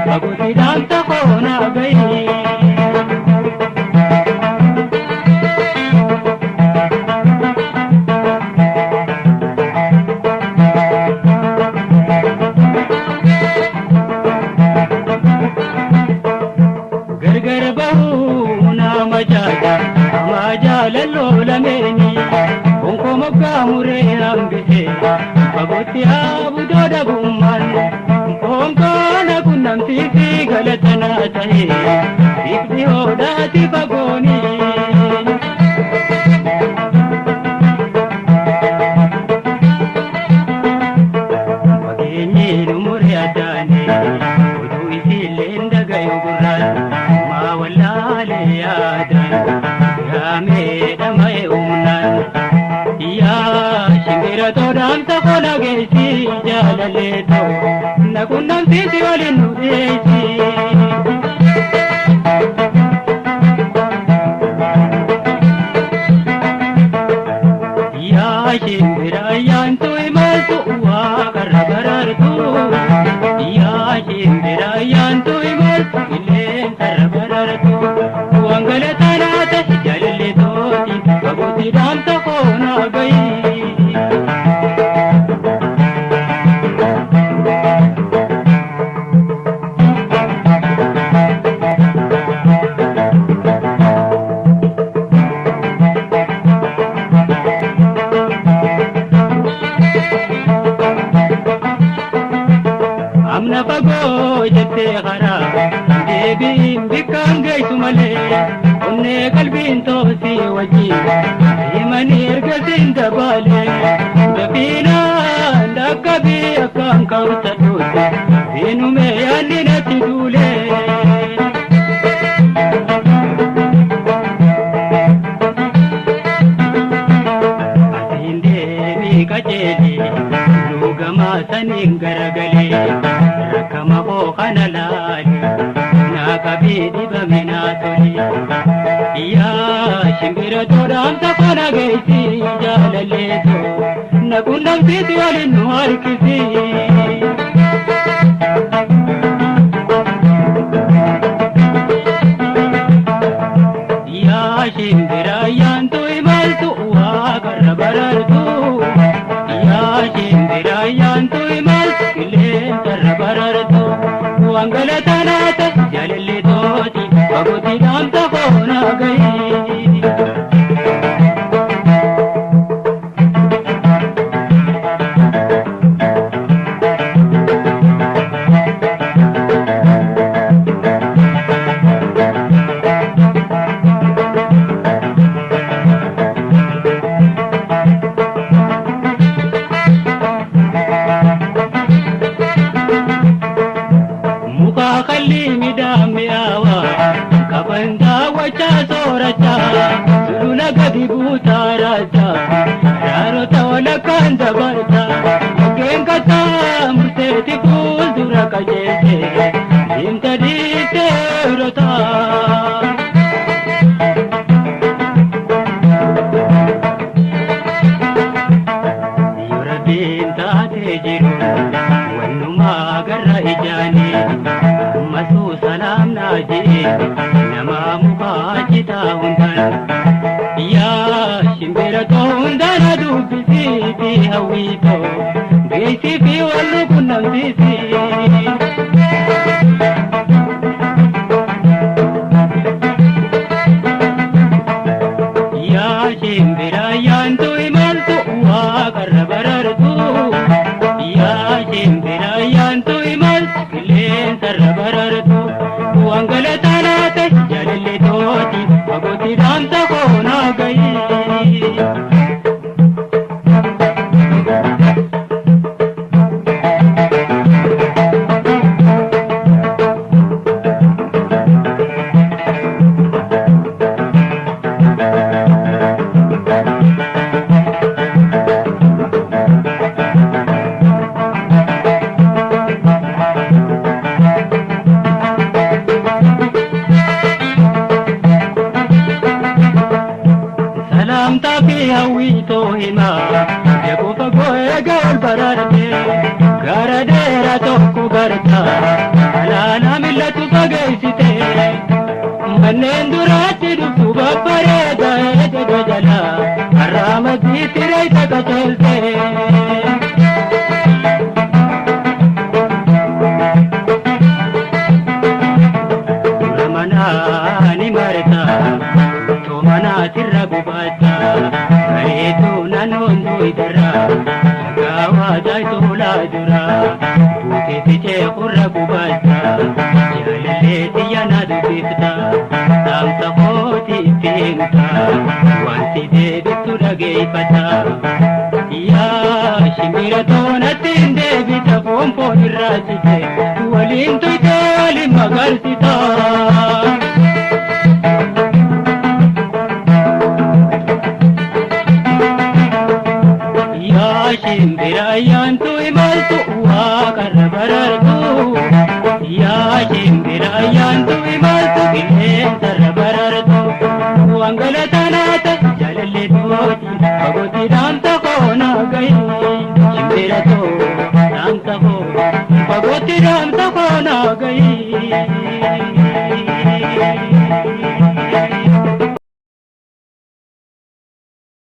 Fagootti dhaamsa koonaa gahi. Gargar bahuu nama jaata amma jaalalloo lameeni bonkoo moggaa muree hambise fagootti haabudoo dhabummaan bonkoo na qunnamsiisi galata naa ta'e siif dhihoodhaati fagooni. Fageenyi nu muree addaane oduu isiillee dhagayu gurraan maa wallaalee yaadaan yaamee dhama'e humnaan. Yaa shimbira toodhaamsa kola geessi jaalallee too na qunnamsiisi waliin nu dhiyeessi. Yaa shimbira yaantu imaltu waaqarra barartu. Yaa shimbira yaantu imaltu qilleensarra barartu. Waan galataa naa ta'e jaalallee tooti fagootti dhaamsa koonaa gahi. Amna fagoo jettee karaa deebiin bikkaan geessu malee onnee qalbiin toosii wajjin himanii ergasiin dabalee dafiinaan dhaqqabii akkaan kawtadhuutti siinumee yaadni natti duulee. Asiin deemii qajeeli luugamaa saniin garagalee rakkama koo kana laali naa qabii dhibame naa toli. Yaa shimbira toodhaamsa koona geessi jaalallee too na qunnamsiisi waliin nu harkisi. Yaa shimbira yaantu imaltu waaqarra barartu. Yaa shimbira yaantu imaltu qilleensarra barartu. Waan galataa naa ta'e jaalallee tooti fagootti dhaamsa koonaa gahi. Muka kalli midhaan mi'aawaa qaban daawwachaa soorachaa sulula gadi buutaa raajaa raarota walakkaan dabarta mukkeen kattaa murteetti fuuldura qajeelte deemta dhiiftee rotaa. Yoo rabbiin taatee jiru wannumaa garra ijaanii ammasuu salaam naa jee nama mukaa citaa hundaan. Yaa shimbira too hundaana dubbisiiti hawwiitoo beeksii fi wallu qunnamsiisi. Yaa shimbira yaantu imaltu waaqarra barartu. Yaa shimbira yaantu imaltu qilleensarra barartu. Waan galataa naa ta'e jaalallee tooti fagootti dhaamsa koonaa gahi. Jaalalatu fageessite manneen duraatti dhuftu babbareeda eega jala har'aamadii sireessa qaceelte. Dura manaa ni marta utuu manaatirra gubaata bareedduu naannoon duwidarra dhagaawaa jaayitoolaa jira buuteetti ceekurra gubaata jaalallee xiyya na dubbifta dhaamsa kooti itti himta wanti deebiftu dhageeffata. Yaa shimbira toonatti hin deebita foon foon irraa cite.